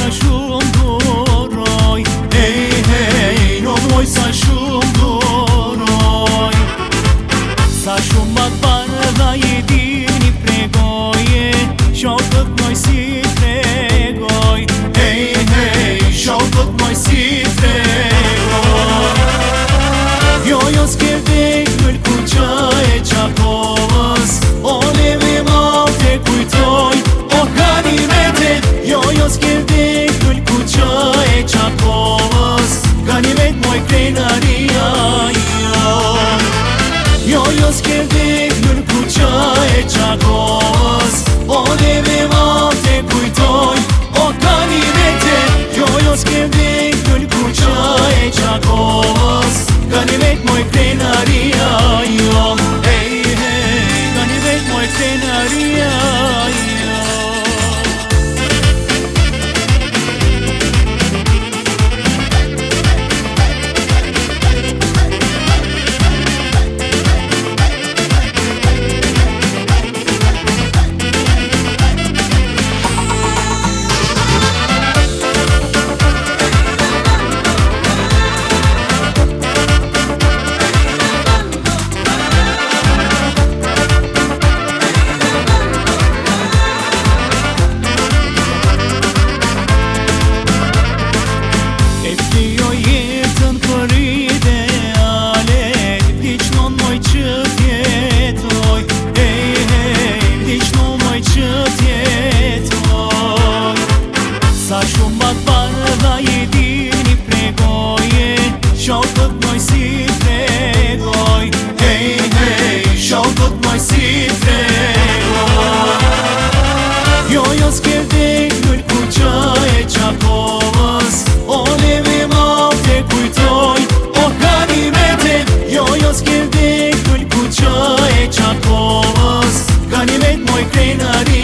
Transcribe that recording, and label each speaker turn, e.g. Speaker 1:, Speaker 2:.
Speaker 1: sa shumë duroj. Hej, hej, non moj sa shumë duroj. Sa shumë më t'bardha jedini pregoje, shokët moj si tregoj. Hej, hej, shokët moj si tregoj. Jo, jo, s'ke vdek lulkuqa e Gjakovës, o neve mal te kujtoj, o ganimete. Jo, jo, s'ke vdek lulkuqa e Gjakovës, ganimet moj krenaria joj. Jo, jo, s'ke vdek lulkuqa e Gjakovës, o neve mal te kujtoj, o ganimete. Jo, jo, s'ke vdek lulkuqa e Gjakovës, ganimet moj krenaria joj. Hej, hej, ganimet moj krenaria joj. E flijo jetën për ideale, vdiq non moj që t'jetoj. Hej, hej, vdiq non moj që t'jetoj. Sa shumë më t'bardha jedini pregoje, shokët moj si tregoj. Hej, hej, shokët moj si tregoj. Jo, jo, s'ke vdek lulkuqa e Gjakovës, o neve mal te kujtoj, o ganimete. Jo, jo, s'ke vdek lulkuqa e Gjakovës, ganimet moj krenaria.